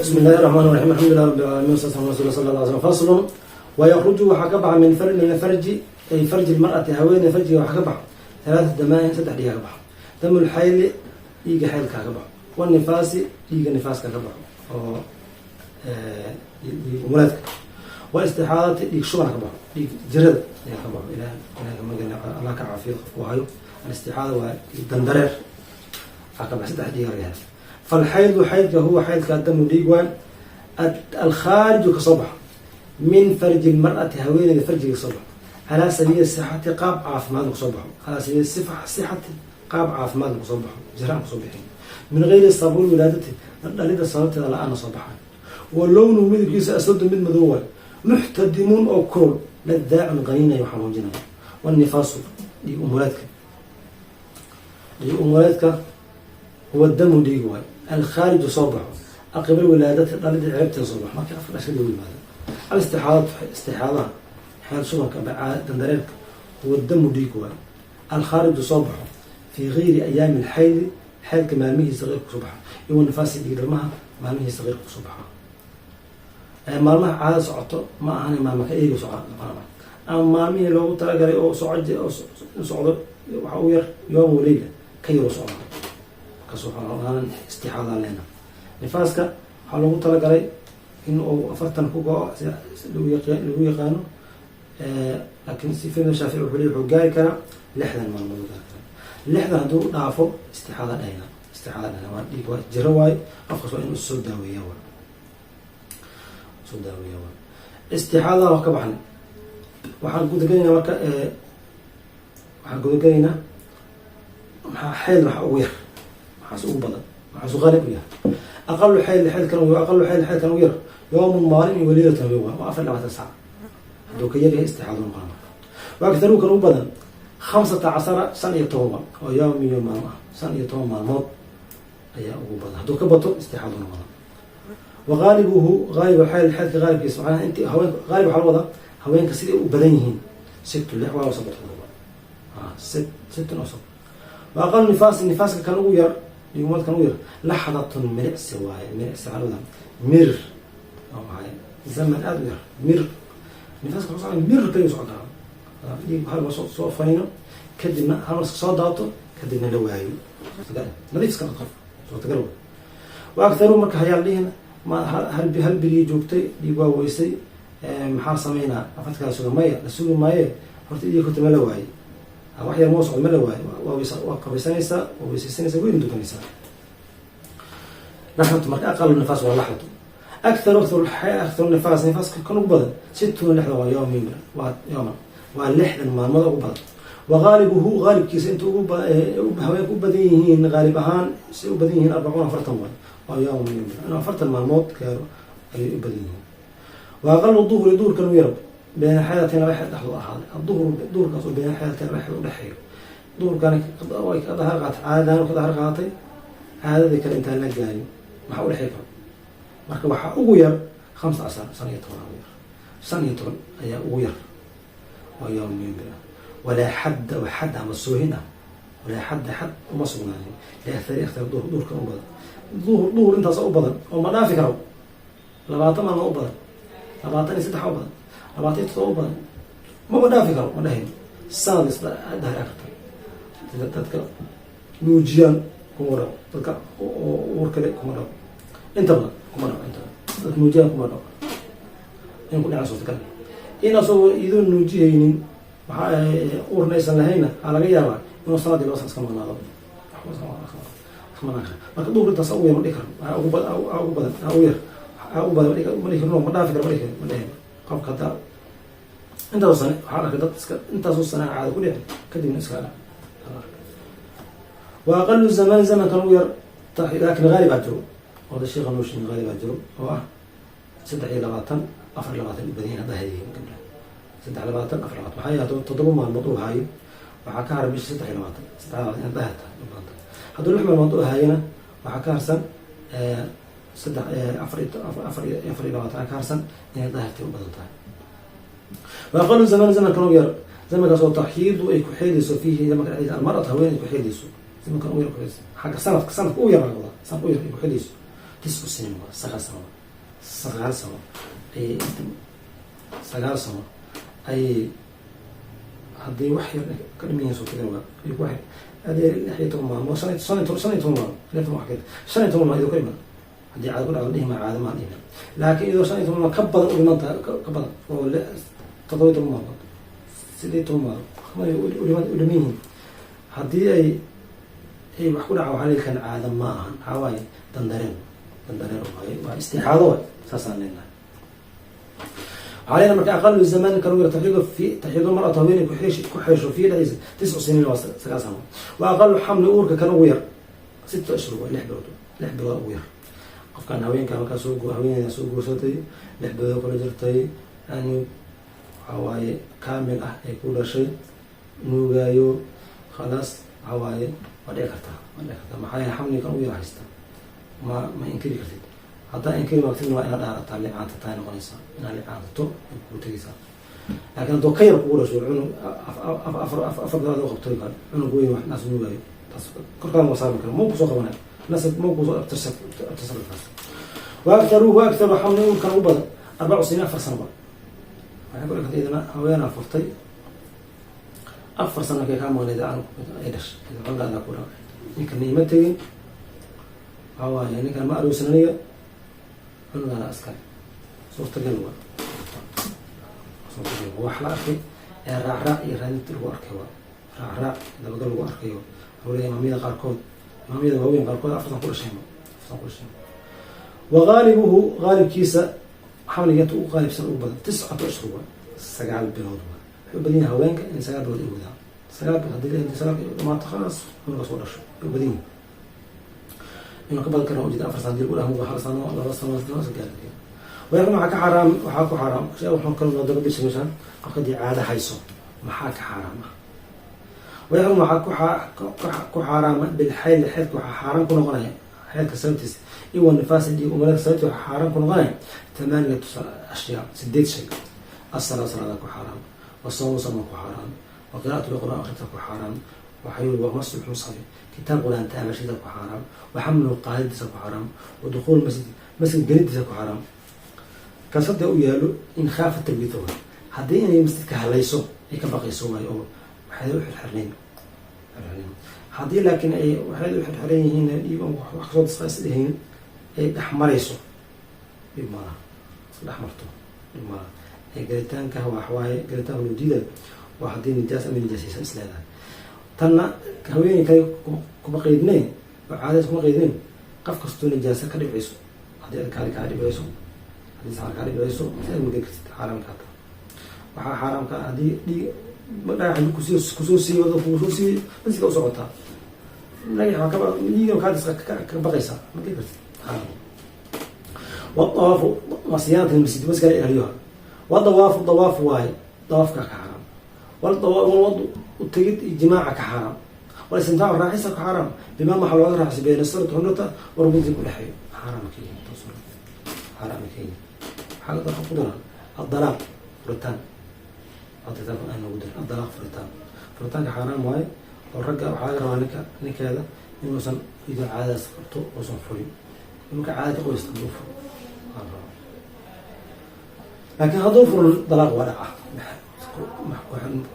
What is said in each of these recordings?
بسم الله الرحمن الرحيم، الحمد لله رب العالمين، والصلاة والسلام على رسول الله صلى الله عليه وسلم. فصل. ويخرج waxaa ka baxa من الفرج، أي فرج المرأة، haweeney farjiga waxaa ka baxa ثلاثة دماء، saddex dhiiga ka baxo: دم الحيض، dhiiga xaydka ka baxo، والنفاس، dhiiga nifaaska ka baxo oo dhiig umuleedka، والاستحاضة، dhiig shuban ka baxo, dhiig jirada ayaa ka baxo. Ilaah Ilaah magan, Allah ka caafiyo qofku hayo. الاستحاضة waa dhiig dandareer waxaa ka baxa. Saddex dhiiga laga hela. فالحيض، xaydka، هو xaydka الدم، dhiig waay، الخارج، kasoo baxo، من فرج المرأة، haweeneyda farjiga kasoo baxo، على سبيل الصحة، qaab caafimaad kasoo baxo، على سبيل الصحة، qaab caafimaad kasoo baxo, jiraan kusoo bixin، من غير سبب الولادة، dhalida sababteeda la-aana soo baxay. ولونه، midabkiisa، أسود، mid madow waay، محتدم، oo kulul، لذاع، qaniinayo, xanuujinayo. والنفاس، dhiig umuleedka, dhiig umuleedka، هو الدم، dhiig waay، الخارج، soo baxo، عقب الولادة، dhalida ciribteeda soo baxo, markii afka dhashada lagu yimaado. الاستحاضة، istixaadaha, xeel shubanka, dandareerka، هو الدم، dhiig waay، الخارج، soo baxo، في غير أيام الحيض، xeydka maalmihiisa qeyrka kusoo baxo, iyo والنفاس، dhiig dhalmaha maalmihiisa qeyrka kusoo baxo. Maalmaha caada socoto ma ahan, maalma ka eegi soconaba ama maalmihii loogu talagalay oo soco socdo waxa u yar يوم وليلة ka yaro socda kasoo istixaadaan leena. Nifaaska waxaa loogu talagalay in uu 40 ku go-o lagu yaqaano, laakiin si fahmi Shaafici wuxuu leey wuxuu gaari karaa 60 maalmood uu gaari karaa. 60 hadduu dhaafo istixaada dhahayna, istixaada dhahayna waa dhiig, waa jiro waayo, qofkaas waa inuu soo daaweeya, waa soo daaweeya. Waa istixaadada waa ka baxnay. Waxaan gudagelaynaa marka, waxaan gudagelaynaa maxaa xayl, maxaa ugu yar, maxaas ugu badan, maxaasu qaalib u yahay. أقل الحيض، xaydkan, أقل الحيض، xaydkan ugu yar، يوم، maalin iyo وليلة، habeen waa 24 saac. Hadduu ka yaryahay istixaado noqona marka. وأكثره، kan ugu badan، 15، 15 oo يوم iyo maalmo ah, 15 maalmood ayaa ugu badan. Hadduu ka bato istixaado noqona. وغالبه، غالب الحيض، xaydka qaalibkiisa, macnaha inti haweenka, qaalib waxaa la wadaa haweenka siday u badan yihiin، ست، lix waa 7 todoba, ست oo 7. وأقل النفاس، nifaaska kan ugu yar, dhigmood kan ugu yar، لحظة، milicsi waaye. Milicsi waxaa la wadaa mir waaye, zaman aada u yar. Mir nifaaska wuxuu socon mir kaliya socon karaa, dhiig hal mar soo faniino, kadibna hal mar soo daato, kadibna la waayo, nadiif iska qof suurtagal waay. وأكثره marka hayaa la dhihin ma hal bilii joogtay, dhiig waa weysay, maxaa sameynaa? Afarta kala suga maya, la sugi maaye. Horta dhiig horta ma la waayey? Wax yar moo socdo, ma la waayo? Waa qabaysanaysaa, waa weysaysanaysaa, weyna dukanaysaa. لحظة marka أقل النفاس waa لحظة. أكثر النفاس، nifaaska kan ugu badan، ستون، 60 waa يوم, waa يوما, waa 60 maalmood ugu badan. وغالبه، gaalibkiisa, inta ugu haweenka u badan yihiin, qaalib ahaan say u badan yihiin، 40، 40 waay oo يوم, inuu 40 maalmood gaaro ayay u badan yihiin. وأقل الطهر، duhurkan u yar، بين حيضتين، laba xeyd dhexdu ahaaday. الطهر, duhurkaas oo بين حيضتين, laba xeyd udhexeeyo. Duhurkani way ka dahar qaatay caadadan, ka dahar qaadatay caadadii kale intaan la gaarin, maxaa udhexey karo? Marka waxaa ugu yar 15, 15 ugu yar, 15 ayaa ugu yar oo يوم يوم ah. ولا حد, xad ama soohin ah, ولا حد, xad uma sugnaanin، لأكثر, أكثر الطهر, duhurkan u badan. Duhur intaas u badan oo ma dhaafi karo. 20 maalmood u badan, 23 u badan, 27 u badan, maba dhaafi karo ma dhahayn. Sanad isla dahri karta. Dadka nuujiyaan kuma dhaco, dadka uur kale kuma dhaco, inta badan kuma dhaco, inta badan dadka nuujiyaan kuma dhaco. In ku dhacan suurtagal, in asagoo idoo nuujihaynin, waxaa uurna aysan lahaynna, waxaa laga yaabaa inuu sanadii 2 sana iska maqnaado, iska maqnaan kara. Marka duhur intaas ugu yar ma dhihi karo, ugu badan, ugu yar, ugu badan ma dhihi karno, ma dhaafi karo ma dhihi karo, ma dhihin. Qofka haddaa intaasoo sane, waxaa arkay dad iska intaasoo sane caada ku dhicin, kadibna iska وأقل الزمان, zamankan ugu yar, laakin haalib aa jiro oo da sheekha noo sheegin, haalib aa jiro oo ah 23, 24 u badan yihin hadda hayihiin gabdhaha, 23, 24. Maxaa yeele 7 maalmood uu haayo, waxaa ka haray bisha 23, 23 inaad dahir tahay u badan tahay. Hadduu 6 maalmood uu haayona, waxaa ka harsan saddex, afar, afar, 24 ka harsan, inay dahirtay u badan tahay. وأقل الزمان, zamankan ugu yar, zamankaas oo تحيض, ay ku xeedayso، فيه, zamanka dhexdiisa، المرأة, haweeney ku xeedayso, zamankan ugu yar ku xeedayso xagga sanadka, sanadka ugu yar laga wadaa, sanadka ugu yar ay ku xeedayso. 9 siniin waa 9 sano, 9 sano ayay, 9 sano ayay haddii wax yar ka dhiman yihiin suurtagal waa wax yar adee 16 maalmood, 15 maalmood, 16 wax ka 15 maalmood iyadoo ka dhiman haddii caado ku dhacdo dhihi maa caado maa dhihi, laakiin iyadoo 15 maalmood ka badan u dhiman tahay, ka badan oo 17 maalmood, 18 maalmood u dhiman yihiin, haddii ay wax ku dhaca, waxaa leeyahay kan caado ma ahan, waxaa waaye dandareen, dandareen waaye, waa istixaado waay, saasaan leenahay. Waxaa leenahay marka aqalu zamaan kan ugu yar taxiidu fi taxiidu mar'atu haweeney ku xeesho fi dhexdiisa 9 siniin waa 9 sano. Wa aqalu xamli uurka kan ugu yar 6 ashhur waa 6 bilood, 6 bilood ugu yar. Qofkan haweenka markaa soo haweeneyda soo guursatay, 6 bilood kula jirtay, yani waxaa waaye kaamil ah ay ku dhashay, nuugaayo, khalaas, waxaa waaye waa dhici kartaa, waa dhici kartaa. Maxaa yeele xamli kan ugu yar haysta ma inkiri kartid. Haddaa inkiri maagtidna waa inaad dhaarataa, licaanta tahay noqonaysaa, inaad licaantato ay kugu tegaysaa. Laakiin hadduu ka yar kugu dhasho cunug 4 bilood oo qabtoy kale, cunug weyn wax naas nuugaayo, taas korkaada ma saarmi karo, ma kusoo qabanayo nasab, ma kusoo abtirsar taas. Wa aktaruhu, wa aktaru xamli uurkan ugu badan 4 siniin, 4 sano ba waxay ku dhigtay. Iyadana haweenaa furtay, 4 sano kay kaa maqnayd ay dhashay, cunugaada ku dhaawacay, ninkan ima tegin, waxaa waaye ninkan ma aroosin aniga, cunugaada askale, suurtagal waa, suurtagal waa. Wax la arkay ee raacraac iyo raadinta lagu arkay waa raacraac dabagal lagu arkayo. Wuxuu leeyahay imaamyada qaarkood, imaamyada waaweyn qaarkood 4 sano ku dhasheen, 4 sano ku dhasheen. Wa gaalibuhu, gaalibkiisa xamliga inta ugu qaalibsan ugu badan 9 ashhur waa 9 bilood waa. Wuxuu u badan yahay haweenka in 9 bilood ay wadaan, 9 bilood haddii 9 dhamaato, khalaas, cunuga soo dhasho ay u badan yihin. Inuu ka badan karo ujeeda 4 sano dil u dhaho, 1 sano, 2 sano sano gaari. Wayaxna waxaa ka xaaraam, waxaa ku xaaraam shay wuxuu kale noo daba geshay meeshaan. Qofka haddii caado hayso maxaa ka xaaraam ah? Wayaxrum waxaa ku xaaraama bilxayli, xeydka waxaa xaaraam ku noqonaya xeydka sababtiisa iyo wanifaasi dhiig umalada sababtiisa waxaa xaaraam ku noqonaya 8 ashyaa, 8 shay. Asalaa, salaada ku xaaraam, wasawmu, sama ku xaaraam, wa qiraa'atu lqur'aan akhrinta ku xaaraam, waxay wa masu lmusxafi kitaab qur'aan taabashada ku xaaraam, wa xamluhu qaadidiisa ku xaaraam, wa dukhuul masjid masjid gelidiisa ku xaaraam. Kaas hadda u yaalo in khaafa talwiitha waay, haddii inay masjidka halayso ay ka baqayso waayo oo waxay u xirxirnayn xirxirnayn. Haddii laakiin ay waxay u xirxiran yihiin dhiib wax kasoo disqa is dhihayn ay dhex marayso, dhib malaha, iska dhex marto dhib malaha. Ee galitaanka waxwaaye galitaanka loo diidayo waa haddii nijaas ama nijaasaysan is leedahay. Tanna haweeney kale kuma qeydneyn oo caadays kuma qeydneyn. Qof kastoo nijaasa ka dhibcayso, haddii ad kaadi kaa dhibcayso, haddii saar kaa dhibcayso, si aad mageli kartid, xaaraam kaa taha. Waxaa xaaraamka haddii dhiig dhagax kusoo siiyey, wada kugu soo siiyey, masjidka u socotaa, dhagax waa kaba dhiigan kaa disqa ka baqaysaa, ma geli kartid, xaaraam. Wadawaafu waa siyaanat masjid, masjidka la ilaaliyoha. Wadawaafu dawaaf waaye, dawaafka ka xaaraam, walwadu utegid iyo jimaaca ka xaaraam, walistimtaacu raaxisa ka xaaraam, bimaa waxaa looga raaxisay bayna sarati xunata wargunti ku dhexeeyo xaaraam ka yihin, taas xaaraam ka yihin. Waxaa dadka ku daran adalaaq, furitaan. Kitaabka aan noogu darin adalaaq, furitaan. Furitaanka xaaraam waaye oo ragga waxaa laga rabaa ninka ninkeeda inuusan iyadoo caadadaas qabto uusan furin, marka caada ka qoysta haduu furo waa la rabaa. Laakiin hadduu furin dalaaq waa dhaca,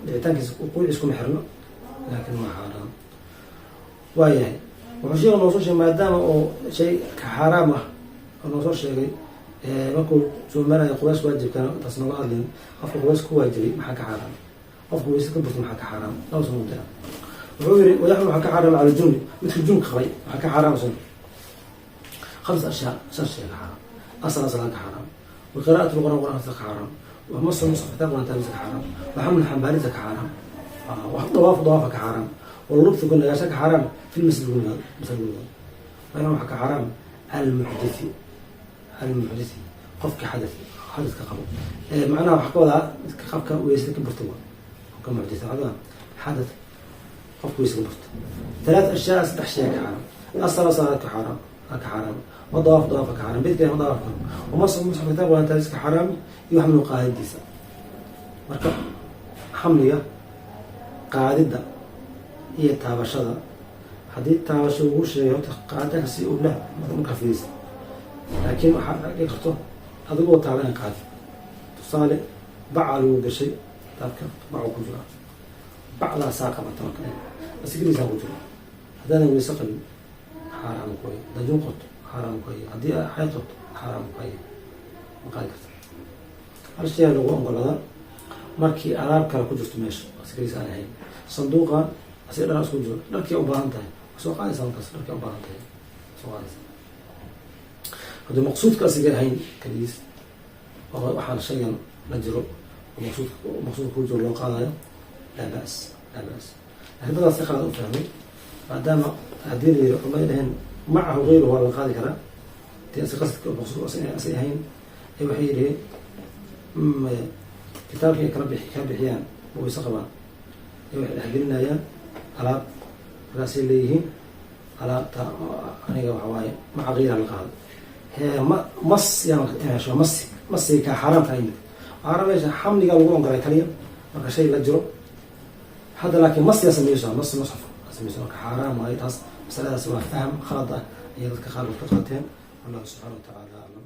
dhicitaankiisa quuciis kuma xirno, laakiin waa xaaraam waayahay. Wuxuu sheega noo soo sheegay maadaama oo shay ka xaaraam ah oo noo soo sheegay markuu soo maraya qubays waajibkana taas nooga hadlin. Qofka qubays ku waajibay maxaa ka xaaraam? Qofka weyse ka burto maxaa ka xaaraam? Laba soo mudira wuxuu yiri wayaxrum waxaa ka xaaraam cala junubi, midka junubka qabay waxaa ka xaaraamsan khams ashyaa, shan shay ka xaaraam: asala, salaa ka xaaraam, wa qiraa'atu lqur'aan, qur'aanka ka xaaraam, wa masu musxaf, kitaab qur'aan taabisa ka xaaraam, wa xamlu, xambaarisa ka xaaraam, wa dawaafu, dawaafa ka xaaraam, walubtu ku nagaasha ka xaaraam fi lmasjid lagu nagaado, masjid lagu nagaado. Wayaxrum waxaa ka xaaraam almuxditsi, almuxditsi qofka xadadka qabo. Macnaha waxaa ka wadaa midka qabka weysada ka burta, waa qofka muxditsi, waxaa ka wadaa xadad qofka weysada ka burta. Thalath ashyaa, saddex shay ka xaaraam: asala, salaad ka xaaraam, wadawaaf, dawaafa ka xaaraam, beydka ma dawaaf karo, wamasxu musxaf, kitaab quraan taabis ka xaaraam, iyo xamlu qaadidiisa. Marka xamliga qaadidda iyo taabashada, haddii taabasho ugu sheegay horta qaaditaanka si uu leh markaa fiirisa. Laakiin waxaa dhici karto adigoo taaban qaadi. Tusaale, bacaa lagu gashay kitaabka, bacuu ku jira, bacdaasaa qabata, marka asigadiisaa ku jira. Haddaadan weyse qabin, xaaraam ku haya. Haddaad junub qabto, xaaraam ku haya. Haddii aad xayd qabto, xaaraam ku haya, ma qaadi karta. Hal shay lagu ogolaadaa markii alaab kale ku jirto meesha, asigadiisa aan ahayn. Sanduuqan asiga dhanaa isku jiro, dharkii u baahan tahay waa soo qaadaysa. Markaas dharkii u baahan tahay soo qaadaysa. Hadduu maqsuudka asiga ahayn kaligiis oo waxaan shaygan la jiro oo maqsuudka ku jiro loo qaadayo, laa ba's, laa ba's. Lakin dadaas si qalad u fahmay, maadaama haddii la yiri culamada dhaheen macahu gayruhu waa la qaadi karaa dee asi qasadka maqsuud asay ahayn, ee waxay yidhaheen kitaabkii ay kala bixi kala bixiyaan ma weyse qabaan ee waxay dhexgelinayaan alaab. Markaasay leeyihiin alaabta aniga waxa waaye maca gayraha la qaado. Hee, ma mas yaa hesho masi masiga kaa xaaraam kaa yimid. Waxaa meesha xamliga lagu ogolay kaliya marka shay la jiro hadda, laakiin masiyaa sameyso, mas musxaf sameyso, marka xaaraam waayo taas. Masaladaas waa faham khalad ah ayay dadka qaarkood ka qaateen. Wallahu subxana wa tacaala aclam.